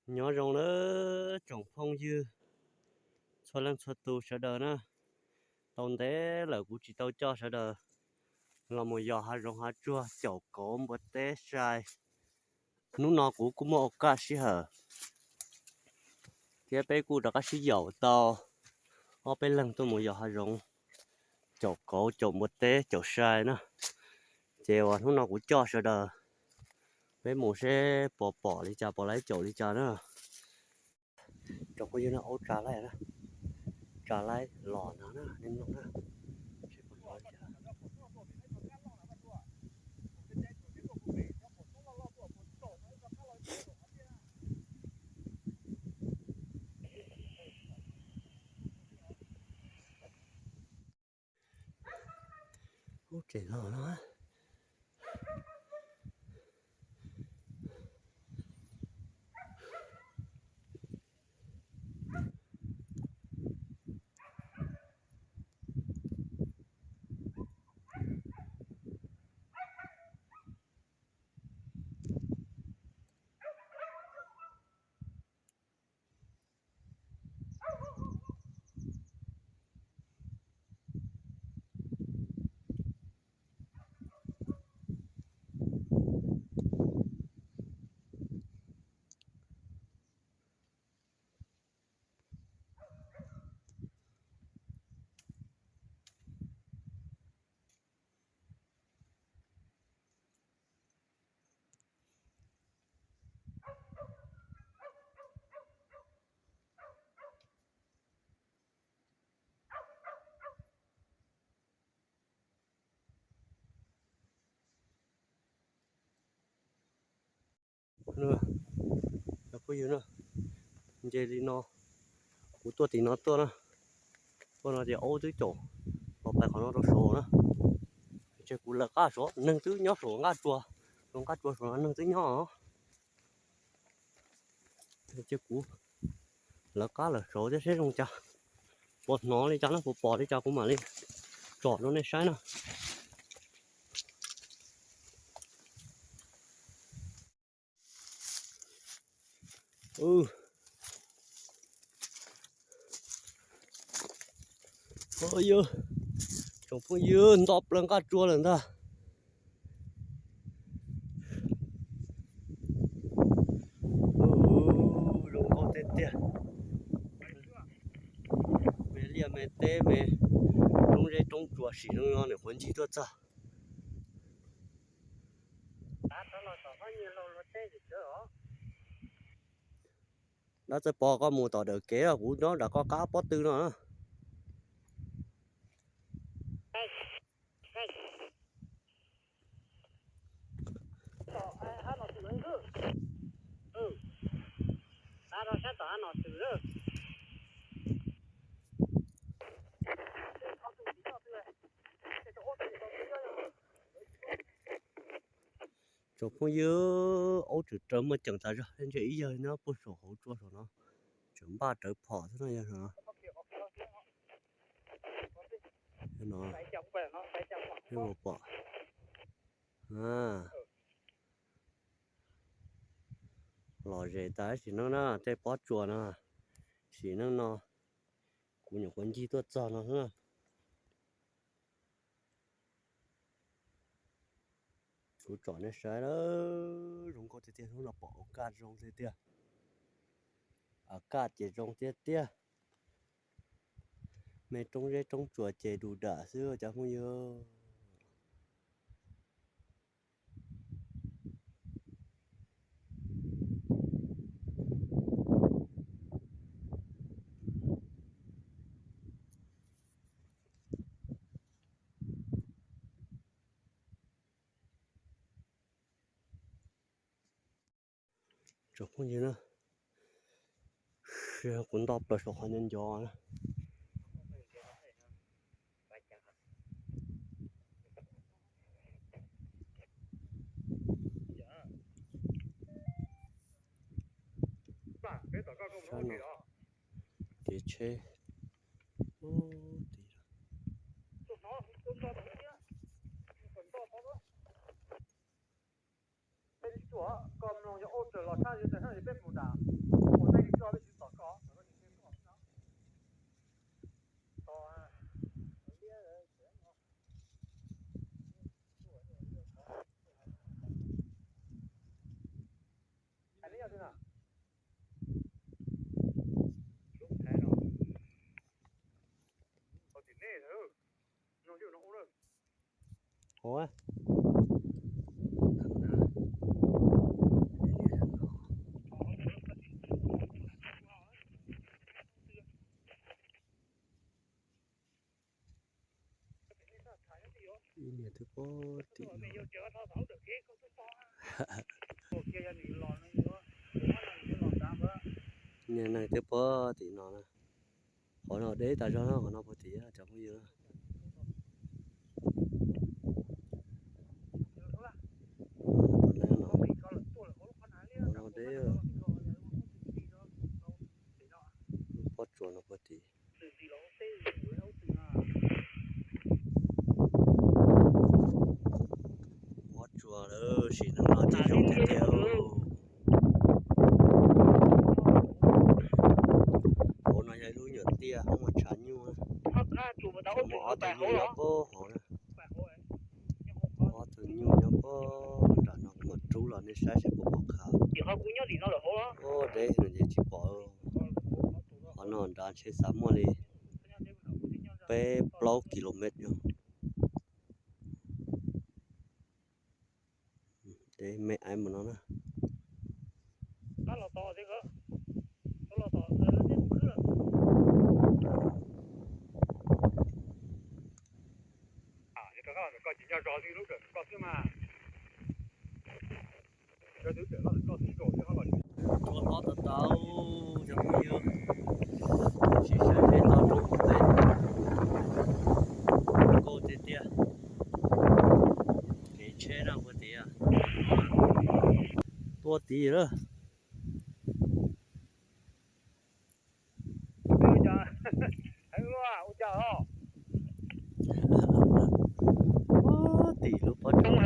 Nyob zoo na tsoom phooj ywg txhua leej txhua tus sawv daws na. Tau ntev lawm kuv tsis tau coj sawv daws los mus yos hav zoov hav tsuag caum kauv npua teb sai. Hnub no kuv kuj muaj ua kaj sij hawm thiab peb kuj rov qab sib yaum tau ob peb leeg tuaj mus yos hav zoov caum kauv caum npua teb caum sai na. Ces uas hnub no kuv coj sawv daws peb mus seb puas pom li cas, puas laib caum li cas na. Tsoom phooj ywg na, aub tsa laib na, tsa laib los no na, nej mloog na. Ub, tseem los no. Cov phooj ywg na, nce li no, kuv tuaj tim no tuaj na, tuaj no ces aub twb caum los pais qhov no rau saud na. Ces kuv lawv qab saud, neeg twb nyob saum nqaj tsua, saum nqaj tsua saud no neeg twb nyob os. Ces kuv lawv qab lawm saud thiab seb zoo cas, puas hnov li cas na, puas pom li cas kuv mam li tsom rau nej saib na. Tsoom phooj ywg, nto plaws nqaj tsua lawm ntag. Zoo nkauj tiag tiag. Me liaj me teb me roob zeb roob tsuas sim neej no nyuam qhuav ncig tuaj txog. Dab Txawj Pov, koj mus tom dawm kev, kuv nyob nram koj qab pob tw no. Tsoom phooj ywg, aub tseem raws muaj ceem tas zog, ntshe ib yawg nyob puag saum hauv tsua saum no, tseem npaj rawv phom xwb no yog no. Pom, lom zem tas sim neej na, tej pob tsuas no, sim neej no, kuv nyuam qhuav ncig tuaj txog no xwb na. Kuv tsom nej saib na, zoo nkauj tiag tiag, hnub no pom ua kaj zoo tiag tiag, kaj ces zoo tiag tiag. Me roob zeb roob tsuas ces du dam xwb cov phooj ywg. Tsoom phooj ywg na, kuv nto plaws saum qhov nco nco na. Sab no, kev tsheb, tid. Peb li tsuam, koj mloog yog ua raws los sab, peb mus nram Ib niag twb pom tim no. Niag neeg twb pom tim no na. Qhov no deb tas zog na, qhov no puag tim cov phooj ywg. Qhov no deb, lub pob tsuas no puag tim. Pob tsuas lawm, sim neej no tsis zoo tiag tiag. Hauv no yog ib lub nyuam tiaj, hauv muaj tshav nyuj, muaj ob tug nyuj nyob puag hauv na. Ob tug nyuj nyob puag nram no, kuv mam rub los nej saib seb puas pom qhov. Ua deb no ces tsis pom. Qhov no nrad ntshe xav muaj li peb plaub kilomev yog. Deb me aiv mus no na. Tua hlob tau tau, cov phooj ywg, sim saib seb tau roob puag pem. Nkauj tiag tiag. Kev tsheb na puag tid. Tua tid lawm. Tim lub pob tsuas.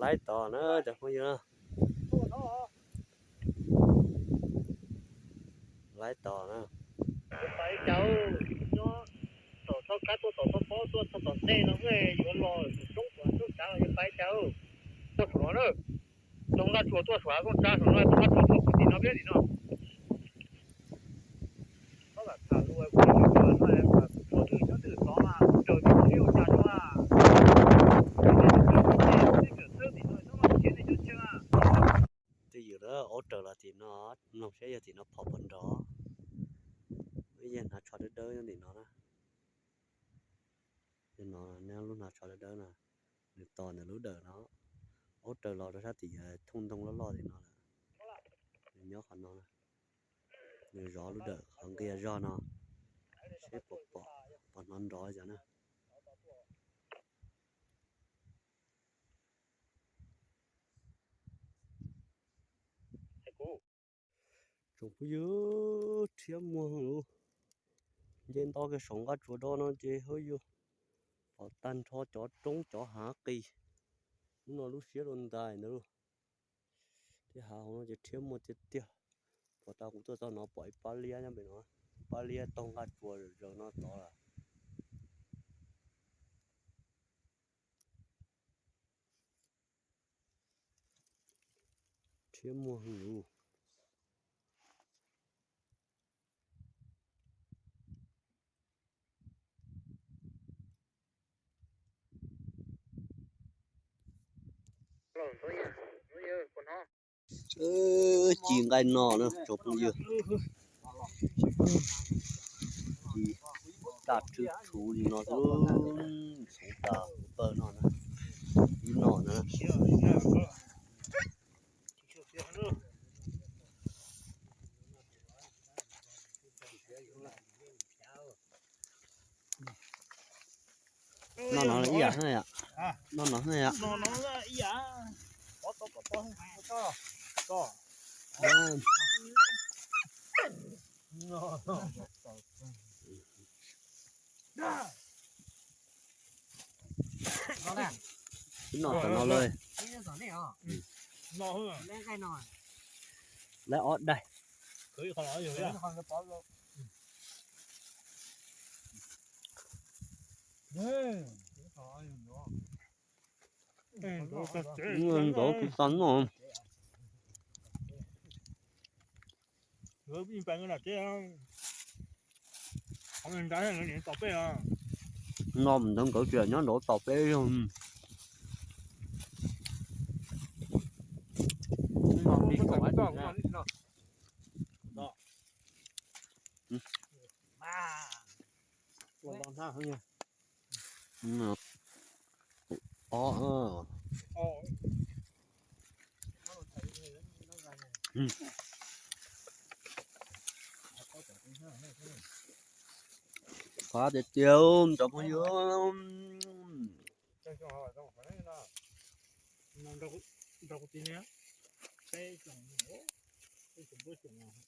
Laib tos na cov phooj ywg. Laib tos na. Tom txoj kab tuaj tom txoj pob tuaj txog tom ntej no yuav los roob tuaj roob tsav los yuav pais cas. Tuaj saum no na. Tus nqaj tsuas tuaj saum Koob Tsab saum no, tus nqaj tsuas tuaj tim no peb tim no. Twj ywm lawm, aub raws los tim no, mloog saib yog tim no phom puas nrov. Ib yam hnav tsho dawb dawb nyob tim no na. Yog no, neb lub hnav tsho dawb dawb na, nws tos ntawm lub dawm no. Aub raws los rau sab tim thooj ntoo loj loj tim no lawm. Nws nyob qhov no na. Nws zov lub dawm qhov nqia zog no, seb puas pom, puas hnov nrov cov na. Tsoom phooj ywg, rhiab muag lawm. Nce nto kiag saum nqaj tsuas do no ces hawb yug pom tag nrho cov roob cov hav qis. Lub no lub siab dua ntais ntawd lauj. Tej hav hauv no ces rhiab muag tiag tiag. Puag ta kuv tuaj txog no pom ib pab liab nyob pem no, ib pab liab taug nqaj tsuas zaws no tod lawm. Rhiab muag heev lauj. Ci nqaij no na tsoom phooj ywg. Ci daj rhwv rhuv li no xwb, xoov tas pawg no na, ib no na. No no ib yam na yom. No no no. Twb noj tam no lawm. Lawv ob daig. Ntxov tsis tau noj. No ntawd nkawd tsis nyob nraud tos peb. Qab tiag tiag cov phooj ywg.